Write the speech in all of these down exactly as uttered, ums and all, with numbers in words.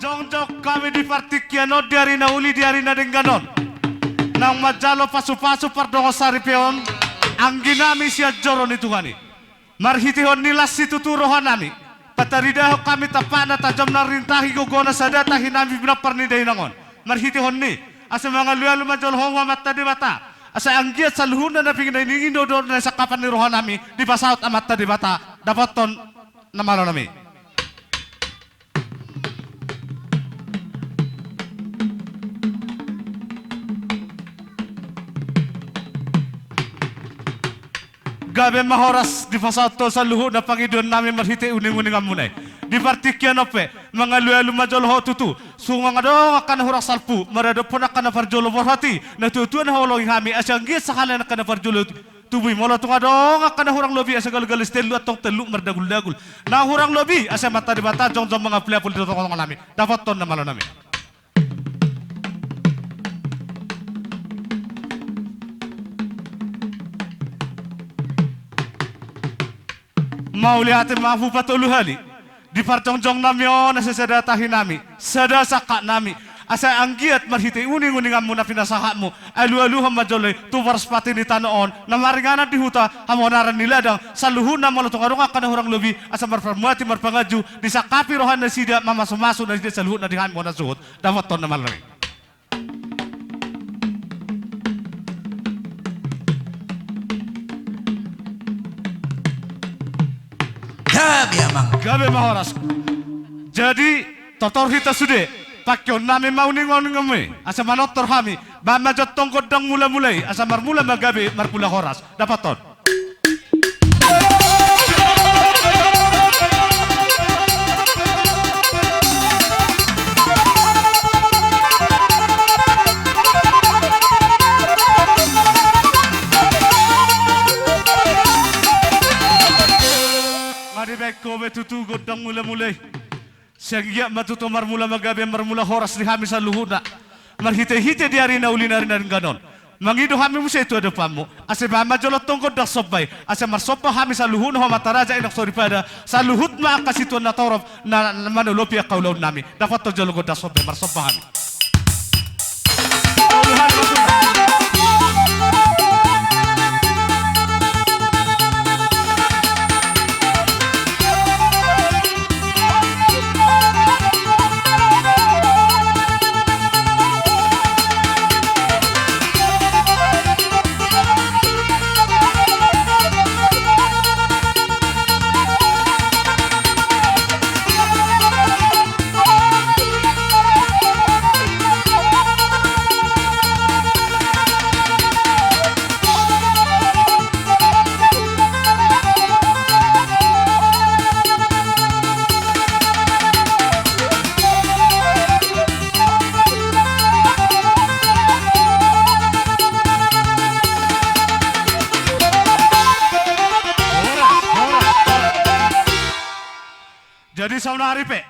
Jongjong hami di partingkian on, di ari na uli, di ari na denggan on, naung manjalo pasupasu pardongan saripeon angginami sian joro ni Tuhan i. Marhitehon ni las situtu rohanami, pataridahon hami tampakna tajomna rintahi gogona sada tahinami pinompar ni dainang on. Marhitehon ni, asa mangalualu ma jolo ho Amanta Debata, asa anggiat saluhutna na pinangido-ido na sangkapan ni rohanami dipasaut Amanta Debata, dapothon na malo nami. Gabe ma horas dipasaut ho saluhutna pangidoannami marhite uning-uninganmuna i. Di partingkian on pe, mangalualu ma jolo ho tutu. Songon adong angka na hurang salpu maradophon angka na parjolo borhat i, na tua-tua na haholongi hami, asa anggiat sahali angka na parjolo tubu i. Molo tung adong angka na hurang lobi, asa galu-galu sitelu antong telu mardaguldagul. Na hurang lobi, asa Amanta Debata jongjong mangapul-apul di tonga-tonganami. Dapothon na malo nami. Mauliate ma hupatolu hali. Di parjongjongnami on, asa sada tahinami, sada sangkapnami, asa anggiat marhite uning-uninganmu na pinasahatmu, alualuhon ma jolo i tu boras pati ni tano on, na maringanan di huta, hamonaran ni ladang, saluhutna molo tung adong angka na hurang lobi, asa marparmuati marpanganju, disangkapi roha nasida, mamasu-masu nasida saluhutna di hami bona suhut. Dapothon na malo nami. Gabe amang. Gabe ma horas. Jadi tortor hita sude. Pangkeonnami ma uning-uninganmu i, asa manortor hami. Bahen ma jo antong gondang mula-mula i, asa marmula ma gabe, marmula horas. Dapothon. Nga dibahen ho be tutu gondang mula-mula i. Sai anggiat ma tutu marmula ma gabe, marmula horas di hami saluhutna. Marhite-hite di ari na uli, ari na denggan on. Mangido hami muse tu adopanmu. Asa bahen ma jolo antong gondang somba i. Asa marsomba hami saluhutna ho Amanta Raja Inang Soripada. Saluhut ma angka situan na torop na, na manolopi angka ulaonnami. Dapothon jolo gondang somba i, marsomba hami. Jadi saonari pe,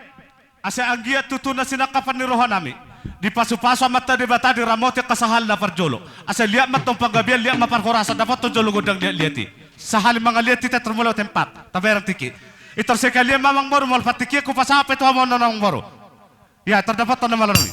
asa anggiat tutu na sinangkapan ni rohanami, dipasu-pasu Amanta Debata, diramoti angka sahali na parjolo. Asa liat ma antong panggabean, liat ma parhorasan, dapothon jolo gondang liat-liat i. Sahali mangaliat hita, termulai tempat, taberang tingki. Itor sekalian ma amangboru, molo partingkian hupasahat pe tu hamu annon amangboru. Ia, tor dapothon na malo nami.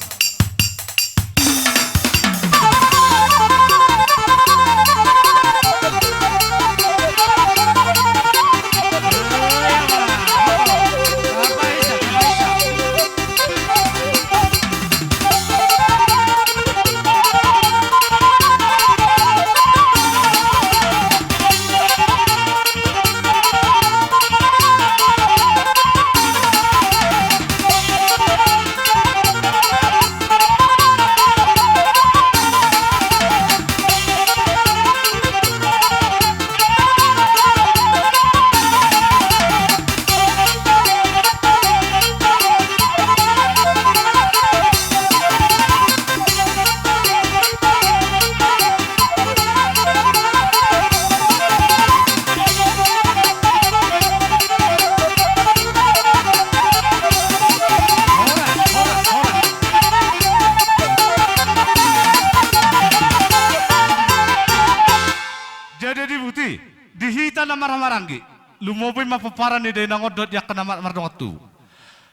Jadi dibuti, di hita na marhahamaranggi, lumobi ma pomparan ni dainang on dohot di angka na mar-, mardongan tubu.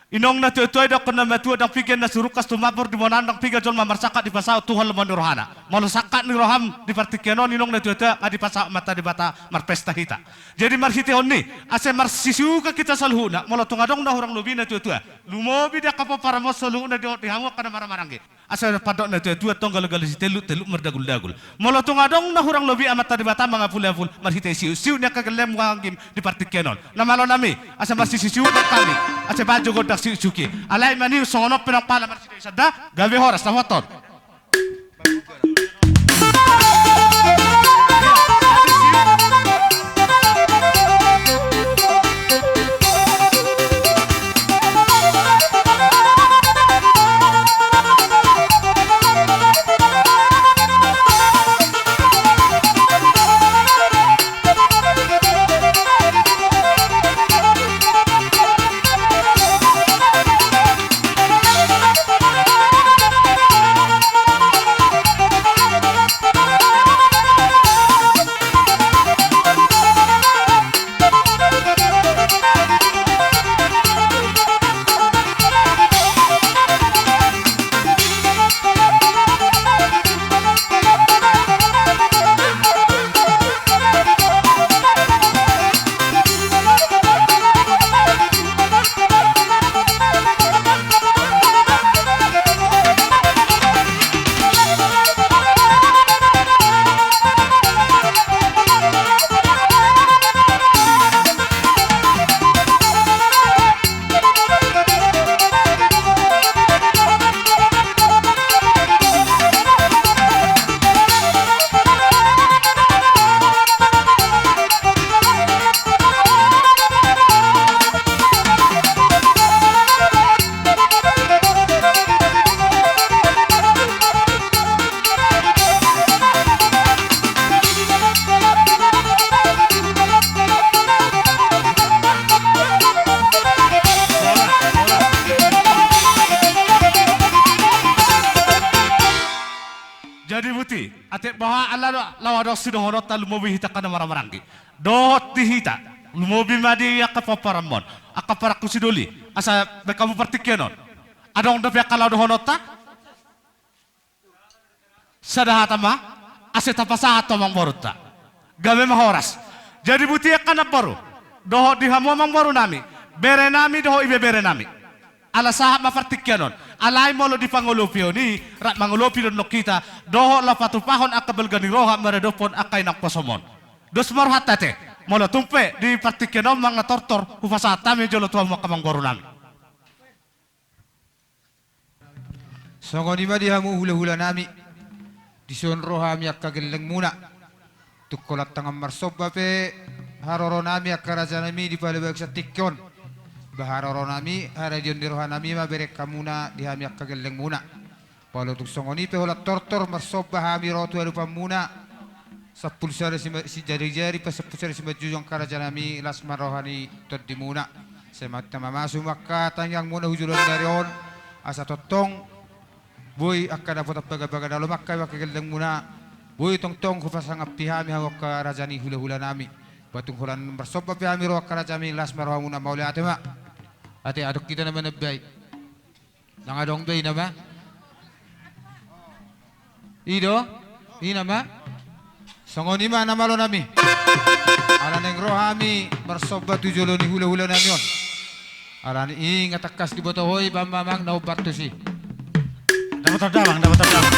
Inong na tuatua i, dohonon na matua, ndang piga na sirungkas tumambur di bona, ndang piga jolma marsangkap dipasaut Tuhan lomo ni rohana. Molo sangkap ni roham di partingkian on, inong na tuatua, nga dipasaut Amanta Debata marpesta hita. Jadi marhitehon ni i, asa marsisiukan hita saluhutna, molo tung adong na hurang lobi na tuatua, lumobi di angka pomparan on saluhutna di, di hamu angka na marhahamaranggi. Asa pandok na tuatua, tong galgala sitelluk, telluk mardaguldagul. Molo tung adong na hurang lobi, Amanta Debata mangampulapul marhite siutsiut ni angka gellengmu, anggi, di partingkian on. Na malo nami, asa marsisiutsiuton hami, asa bahen jo gondang siutsiut i. Alai maniur songon on pe nang pala marsidaisanda, gabe horas, tapahothon. Jadi buti, ate boha ala do, laho adong sidohononta, lumobi hita angka na marhahamaranggi. Dohot di hita, lumobi ma di angka pomparanmon, angka parangku sidoli, asa bahen hamu partingkian on. Adong dope angka laho dohononta? Sada hata ma, asa tapasahat tu amangborunta. Gabe ma horas. Jadi buti angka namboru, dohot di hamu amangborunami, berenami dohot ibeberenami. Ala sahat ma partingkian on. Alai molo di pangolopion i, rap mangolopi do annon hita, dohot laho patupahon angka balga ni roha maradophon angka inang posom on. Dos ma rohanta ate, molo tung pe di partingkian on manang na tortor, hupasahat hami jolo tu hamu angka amangborunami. Songon i ma di hamu hulahulanami, dison ro hami angka gellengmuna. Tung holan tangan marsomba pe haroronami angka rajanami di pala bagas tingki on. Ba haroronami, haradeon ni rohanami ma bereng hamuna di hami angka gellengmuna. Molo tung songon i pe holan tortor marsomba hami ro tu adopanmuna, sampulu sada sima-, sijarijari, pasampulu sada simanjujung angka rajanami, las ma roha ni tondimuna. Sai ma-, mamasu ma angka tangiangmuna hu joloan ni ari on, asa tongtong boi angka dapotan bagabaga na lomak hami angka gellengmuna, boi tongtong hupasangapi hami hamu angka raja ni hulahulanami. Ba tung holan marsomba pe hami ro angka rajanami, las ma rohamuna, mauliate ma. Ate, adong hita na manambai? Ndang adong be i nama. I do, i nama. Songon i ma na malo nami. Ala naeng ro hami marsomba tu jolo ni hulahulanami on. Alani i nga tangkas diboto ho i, ba mamang na umbar tusi. Dapotan damang, dapotan damang.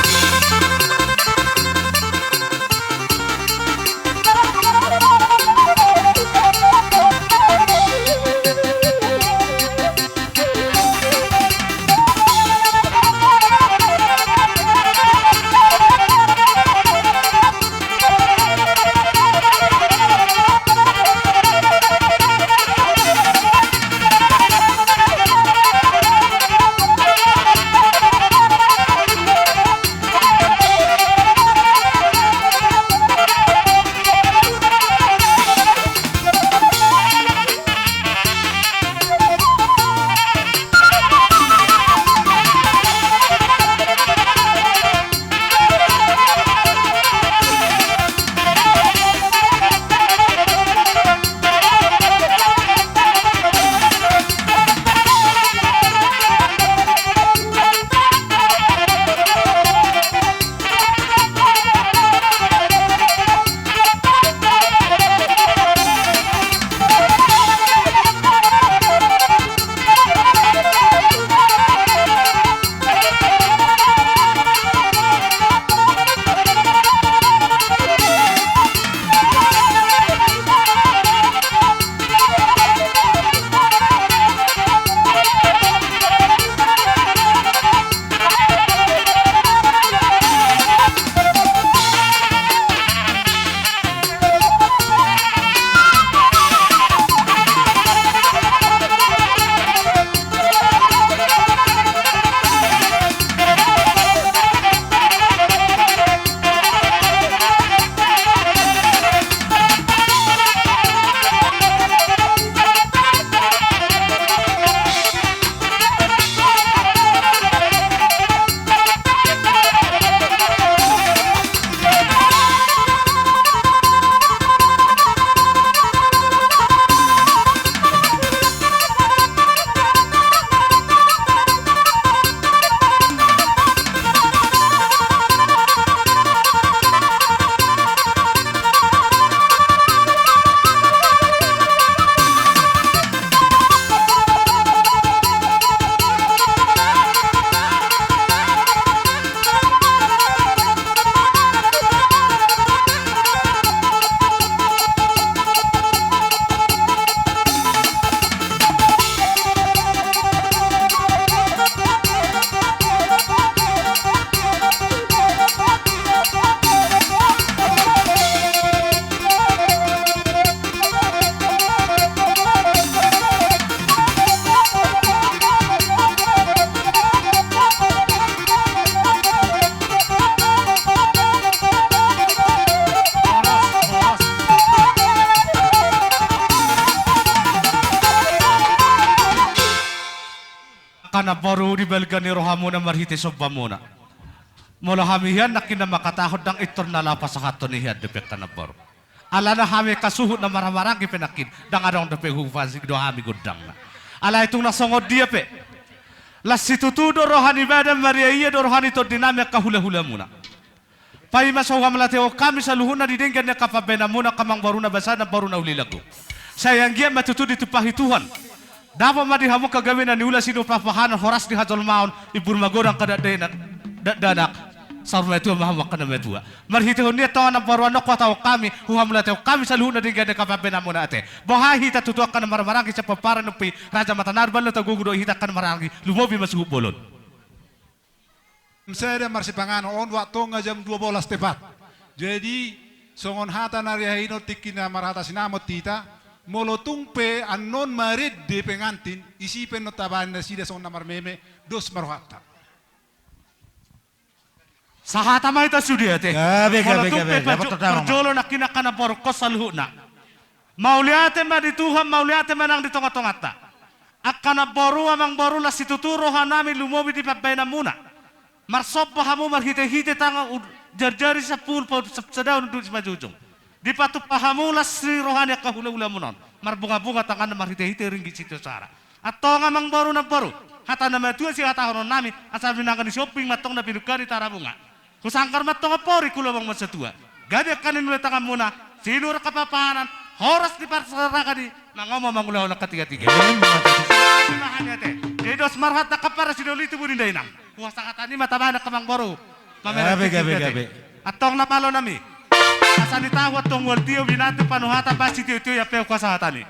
Angka namboru, di balga ni rohamuna marhite sombamuna. Molo hami hian nangkin na mangkatahon, ndang pintor na laho pasahathon i hian dope angka namboru. Alana hami angka suhut na marhahamaranggi pe nangkin, ndang adong dope hupansing do hami gondangna. Alai tung na songon dia pe, las situtu do roha ni badan, mariaia do roha ni tondinami angka hulahulamuna. Paima so huhamauliatehon hami saluhutna di denggan ni angka pambahenanmuna angka amangboru na basa, namboru na uli lagu. Sai anggiat ma tutu ditumpahi Tuhan. Dapot ma di hamu angka gabe na niula, sidohonon, horas di hajolmaon, imbur magodang angka dakdanak, dakdanak, saur matua ma hamu angka na matua. Marhitehon i antong amangboru, annon huhatahon hami, huhamauliatehon hami saluhutna di denggan ni angka pambahenanmuna ate. Boha hita tutu angka na marhahamaranggi sian pomparan ni ompu i, Raja Matanaru, balga na tagogo do hita angka na marhahamaranggi, lumobi ma suhut bolon. Sada marsipanganon on, waktu nga jam dua belas tepat. Jadi songon hata na riahinon tingki na marhata sinamot hita, molo tung pe annon marende pengantin, isi pe annon tabaen nasida songon na marmeme, dos ma rohanta. Sahata ma hita sude ate. Gabe, gabe, gabe. Molo tung pe parjolo nangkin angka namboru saluhutna. Mauliate ma di Tuhan, mauliate ma nang di tongatonganta. Angka namboru, amangboru, las situtu rohanami lumobi di pambahenanmuna. Marsomba hamu marhitehite tangan, jarjari sampulu, paulu sadaon, unduk simanjujung. Dipatupa hamu las ni roha ni angka hulahulamuna on. Marbungabunga tanganna marhitehite ringgit sitio soara. Antong amangboru, namboru, hata na matua sihatahononnami, asa binanga ni siomping ma antong na pinungka ni tarabunga. Husanggar ma antong ampori, hulobang ma satua. Gabe angka na niula tanganmuna, sinur angka papahanan, horas di parserahan i, mangomo mangulahon angka tigatiga. Ima tutu. Ima hami ate. Jadi dos ma rohanta angka parasidohot ni tubu ni dainang. Hupasahat hami ma tabaen angka amangboru. Gabe, gabe, gabe. Antong na malonami. Asa ni tahu antong ual tio binatu panuhatan basi tio-tio ia pe hupasahat hami.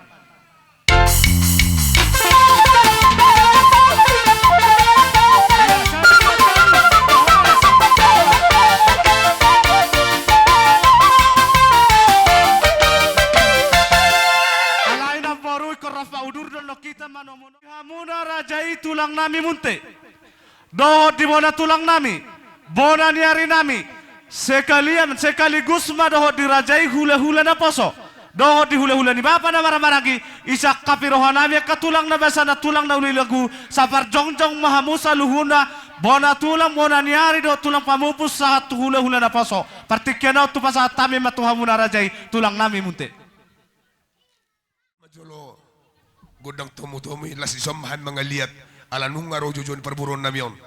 Alai namboru, ingkon rap udur do annon hita manomu. Hamuna raja i tulangnami Munte. Dohot di bona tulangnami, bona ni arinami, sekalian, sekaligus ma dohot di raja i hulahula naposo, dohot di hulahula ni bapa na marhahamaranggi, isangkapi rohanami angka tulang na basa, na tulang na uli lagu, saparjongjong ma hamu saluhutna, bona tulang, bona ni ari dohot tulang pamupus sahat tu hulahula naposo. Partingkian on hupasahat hami ma tu hamuna raja i tulangnami Munte. Manjolo gondang tomutomu i, las dison ma hami mangaliat, ala nunga ro joujou ni parboruonnami on.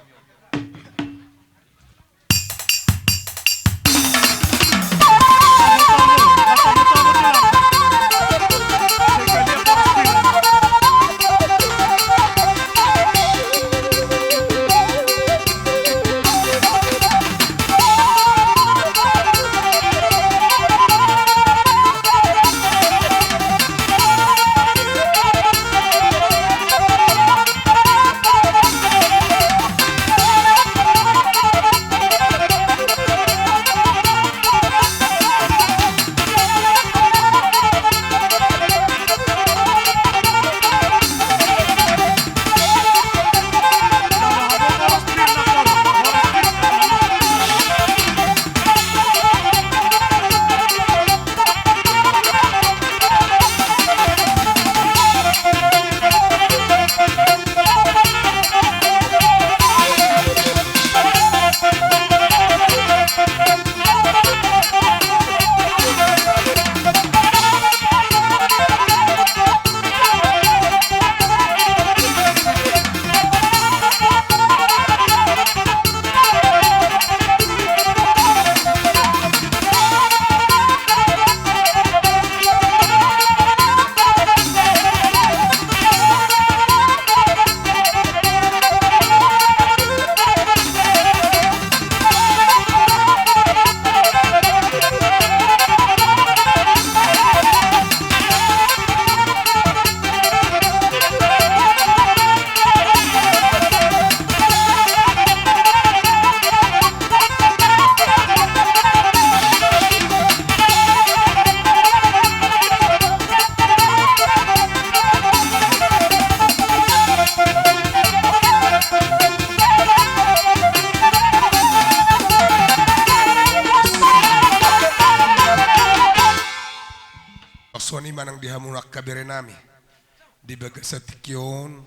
Songon i ma nang di hamu angka berenami. Di bagasan tingki on,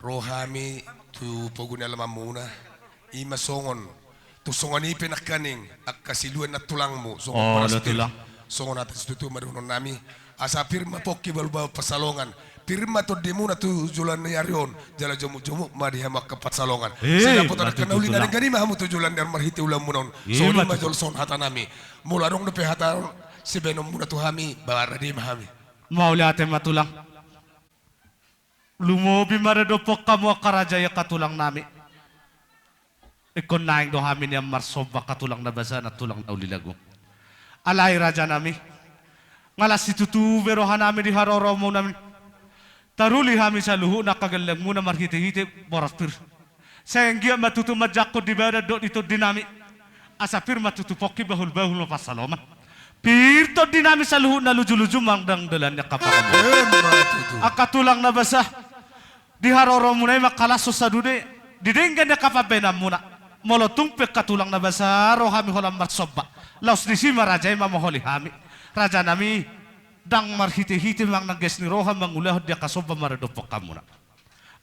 Ro hami tu pogu ni alamanmuna, i ma songon, tu songon i pe nangkaning angka siluan na tulangmu, songon, olo, Paras Pir, tulang, songon hata situtu ma dohonon nami. Asa pir ma pongki bahulbahul pansalongan, pir ma tondimuna tu joloan ni ari on, jala jomukjomuk ma di hamu angka pansalongan. Eh, sai dapot ma tutu, angka na uli na tulang, denggan i ma hamu tu joloan ni ari on marhite ulaonmuna on. Eh, songon i ma tutu, jolo songon hata nami. Molo adong dope hata on sibaenonmuna tu hami, ba rade ma hami. Mauliate ma tulang. Lumobi ma rade dohonon hamu angka raja i angka tulang nami. Ingkon naeng do hami nian marsomba angka tulang na basa, na tulang na uli na agung. Alai raja nami, nga las situtu be roha nami di haroromu nami. Taruli hami saluhutna angka gellengmuna marhitehite Paras Pir. Sai anggiat ma tutu manjangkon di badan dohot di tondi nami. Asa pir ma tutu pongki, bahulbahul ma pansalongan. Pir tondi nami saluhutna, lujuluju ma ndang dalan ni angka pangomoan. Ima tutu. Angka tulang na basa, di haroromuna i ma angka las on saluhutna di denggan ni angka pambahenanmuna. Molo tung pe angka tulang na basa ro hami holan marsomba, laos disi ma raja i mamoholi hami. Raja nami, ndang marhitehite manang ges ni roha mangulahon di angka somba maradophon hamuna.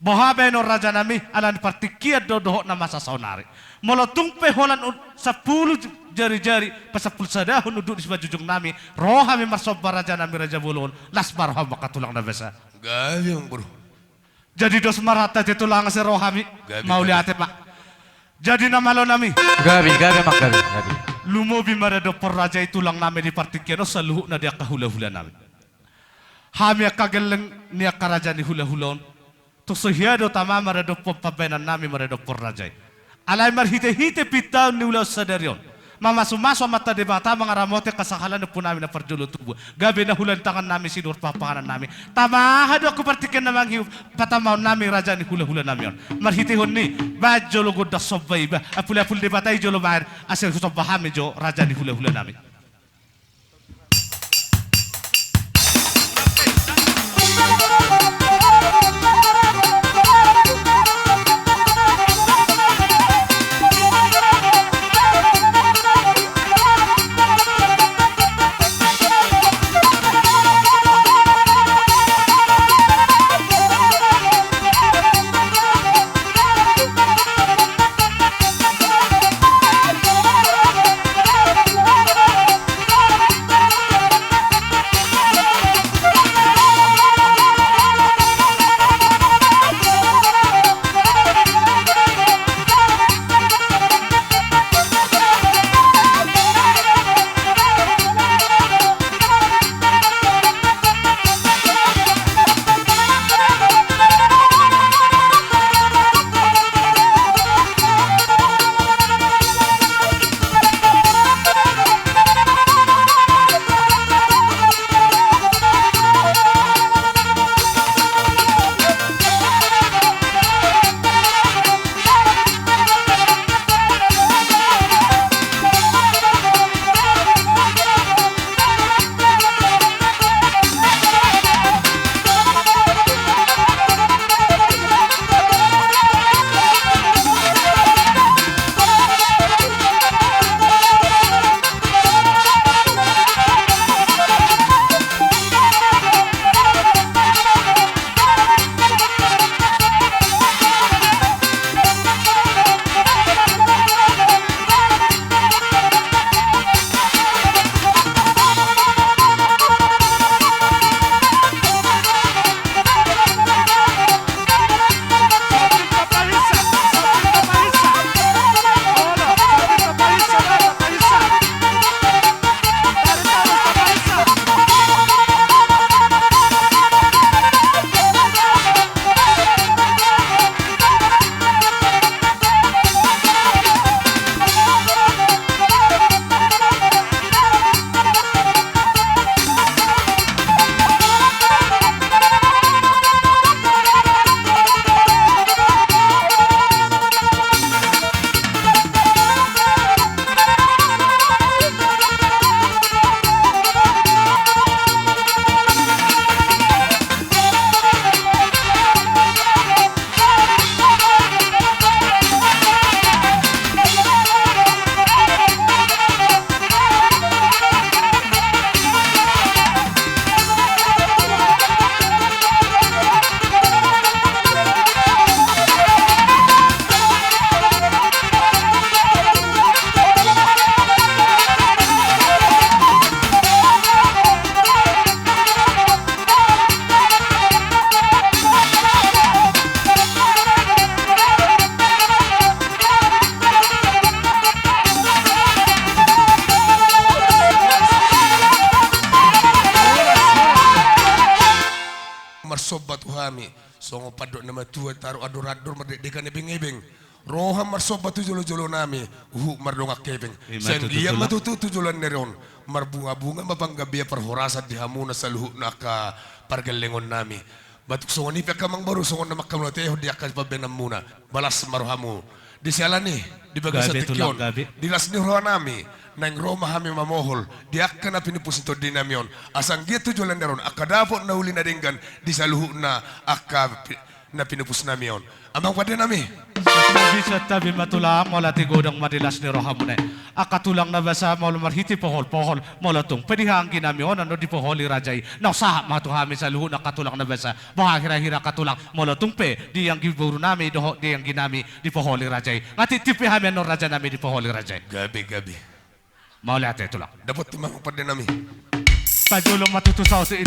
Boha baenon raja nami, ala ni partingkian do dohot na masa saonari. Molo tung pe holan un-, sampulu j-, jarijari, pasampulu sadahon unduk ni simanjujung nami, ro hami marsomba raja nami, raja bolon, las ma roham angka tulang na basa. Gabe, amang boru. Jadi dos ma rohanta, tulang, asa ro hami. Gabe, gabe. Mauliate ma. Jadi na malo nami. Gabe, gabe, amang, gabe, gabe. Lumobi ma rade dohonon raja i tulang nami di partingkian on saluhutna di angka hulahula nami. Hami angka gelleng ni angka raja ni hulahula on, tung so hea do tama maradophon pambahenan nami maradophon raja i. Alai marhitehite pintaon ni ulaon sadari on, mamasumasu Amanta Debata mangaramoti angka sahala ni ompu nami na parjolo tubu, gabe na huula ni tangan nami, sinuhor pangpanganan nami. Tama aha do angka partingkian na mangihut patamaon nami raja ni hulahula nami on. Marhitehon ni i, baen jolo gondang somba iba, apulapul Debata i jolo baen, asa husomba hami jo raja ni hulahula nami. marsomba tu hami, songon pandok na matua taruhon andor-andor mardekdekan ebeng-ebeng. Roha marsomba tu jolo-jolo nami, huhut mardongan hepeng. Ima tutu, Tulang. Sai anggiat ma tutu tu joloan ni ari on marbunga-bunga ma panggabean parhorasan di hamuna saluhutna angka pargellengon nami. Ba tung songon i pe angka amangboru, songon na mangkamauliatehon di angka pambahenanmuna, las ma rohamu. Di siala ni i, di bagasan tingki on, gabe, Tulang, gabe, di las ni roha nami, naeng ro ma hami mamohol di angka na pinupus ni tondi nami on, asa anggiat tu joloan ni ari on angka dapot na uli na denggan di saluhutna angka pi-, na pinupus nami on. Amang pande nami. Santabi, santabi ma Tulang, mauliate godang ma di las ni rohamuna i. Angka tulang na basa molo marhite pohol-pohol, molo tung pe di anggi nami on annon dipoholi raja i, naung sahat ma tu hami saluhutna angka tulang na basa. Boha hira-hira angka tulang, molo tung pe di anggi boru nami dohot di anggi nami dipoholi raja i, nga titip pe hami annon raja nami dipoholi raja i. Gabe, gabe. Mauliate Tulang. Dapot tu ma pande nami. Pajolo ma tutu saotik i.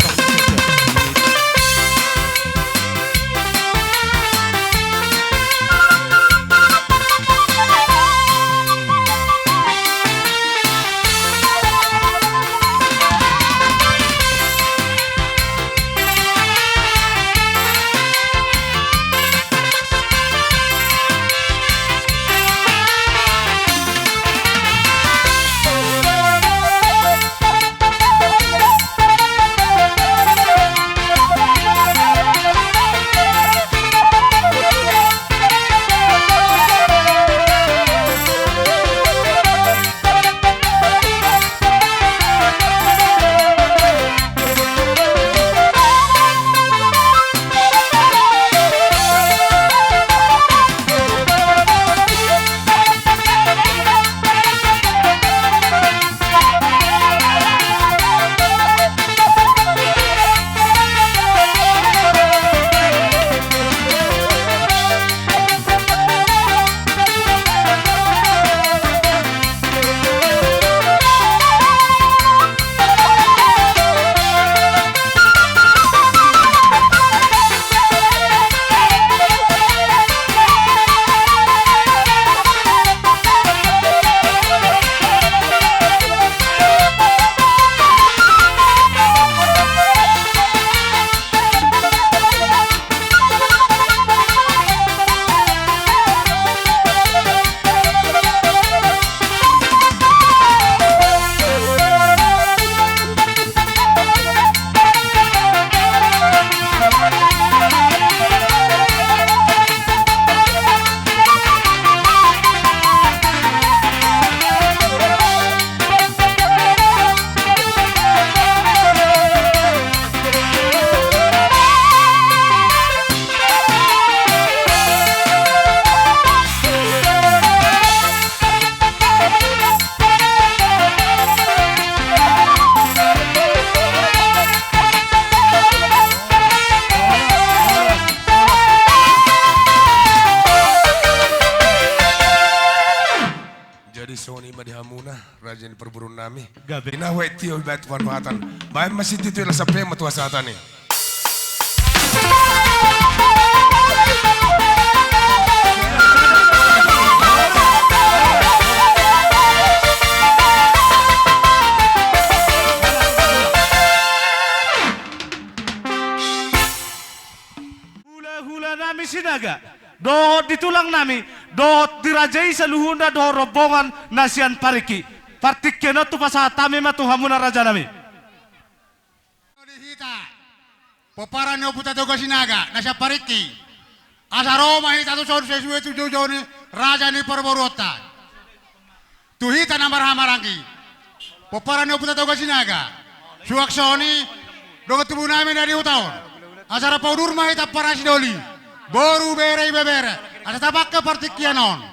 Jadi songon i ma di hamuna, raja ni parboruon nami. Gabe. Ina huaet tio ibaen tu pandohatan. Baen ma sititi, laos sampe ma tu hasahatan i. Hulahula nami Sinaga, dohot di tulang nami, dohot di raja i saluhutna, dohot rombongan na sian Pariki. Partingkian on tu pasahat hami ma tu hamuna raja nami. Di hita, pomparan ni Ompunta Toga Sinaga na sian Pariki, asa ro ma hita tu son sesuai tu jolo-jolo ni raja ni parboruonta. Tu hita na marhahamaranggi, pomparan ni Ompunta Toga Sinaga, suang songon i dongan tubu nami na di huta on, asa rap udur ma hita parasi doli, boru, bere, ibebere, asa tapangke partingkian on.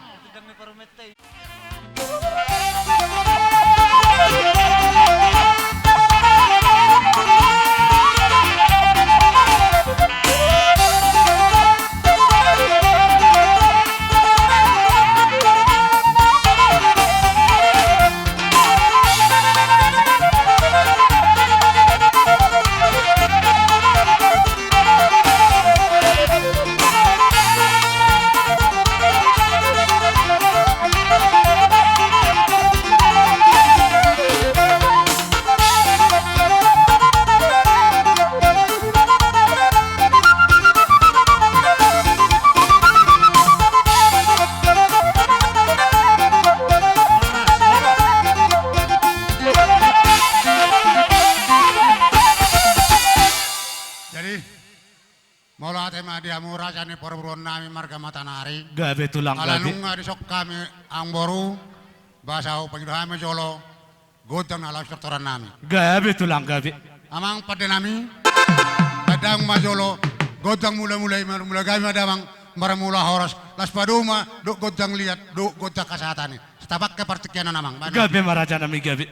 Jadi, mauliate ma di hamu raja ni parboruon nami marga Matanari. Gabe tulang, gabe. Ala nunga dison hami amangboru, ba sai pangido hami jolo, gondang na laos tortoran nami. Gabe tulang, gabe. Amang pande nami, gondang ma jolo, gondang mula-mula i, mula-mula gabe ma damang, marmula horas, laos padomu ma dohot gondang liat, dohot gondang hasahatan i. Sitapak ke partingkian on amang. Gabe ma raja nami, gabe.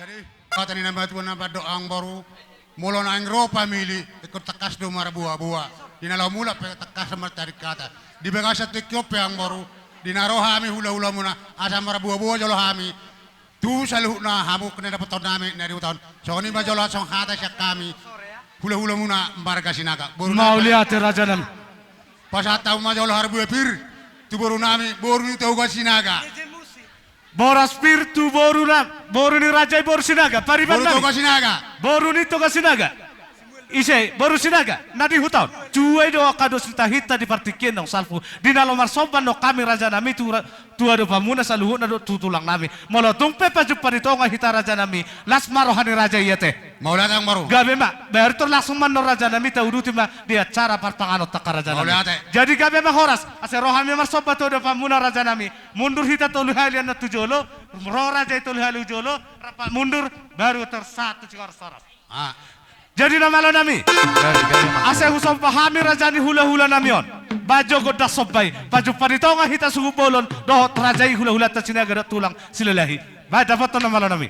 Jadi, hata ni natuatua na mandok amangboru, molo naeng ro pamili, ingkon tangkas do marboaboa. Di na laho mulak pe tangkas martaring hata. Di bagasan tingki on pe amangboru, di na ro hami hulahulamuna, asa marboaboa jolo hami. Tu saluhutna hamu na dapothon nami na di huta on. Songon i ma jolo songon hata sian hami hulahulamuna marga Sinaga. Boru nami. Mauliate rajanami. Pasahat hamu ma jolo harbue pir tu boru nami, boru ni Toga Sinaga. Boras pir tu boru na, boru ni raja i boru Sinaga, pariban nami. Boru Toga Sinaga. Boru ni Toga Sinaga. Ise, boru Sinaga, na di huta on. Tua i do angka dos ni tahinta di partingkian naung salpu. Di na laho marsomba annon hami rajanami tu ra-, tu adopanmuna saluhutna dohot tu tulang nami. Molo tung pe pajumpang di tonga hita rajanami, las ma roha ni raja i ate. Mauliate amang boru. Gabe ma, baru tor langsung ma annon rajanami tauduti ma di acara parpanganon ta angka rajanami. Mauliate. Jadi gabe ma horas, asa ro hami marsomba tu adopanmuna rajanami. Mundur hita tolu hali annon tu jolo, ro raja i tolu hali tu jolo, rap mundur, baru tor sahat tu sihoras-horas. Ah. Jadi na malo nami. Jadi, jadi, Mas. Asa husomba hami raja ni hulahulanami on. Bahen jo gondang somba i. Pajumpang di tonga hita suhut bolon. Dohot raja i hulahulanta Sinaga dohot tulang Silalahi. Bahen dapothon na malo nami.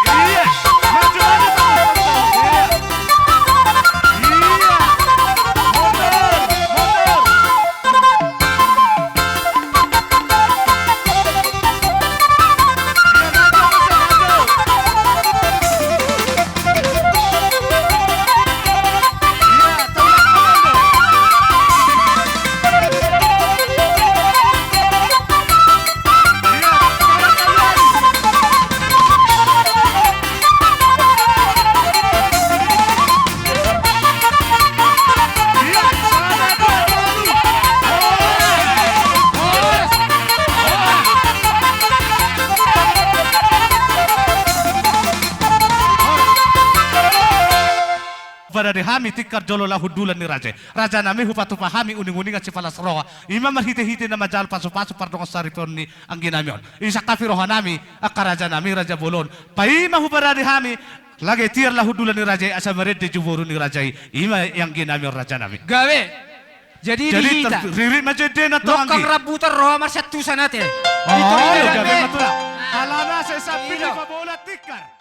Iya. Maju, maju, maju. Iya. Iya. Mundur, mundur. Huparade hami tingkar jolo laho hundulan ni raja i. Rajanami, hupatupa hami uninguningan sipalas roha. I ma marhitehite na manjalo pasupasu pardongansaripeon ni angginami on. I sangkap ni rohanami, angka rajanami, raja bolon. Paima huparade hami, lage tiar laho hundulan ni raja i, asa marende jo boru ni raja i. I ma angginami on rajanami. Gabe. Jadi, jadi di hita. Ririt ma jo endena tong anggi. Nongkang rambutan roha marsiantusan ate. Oh, gabe ma tulang. Alana sai samping i pabola tingkar.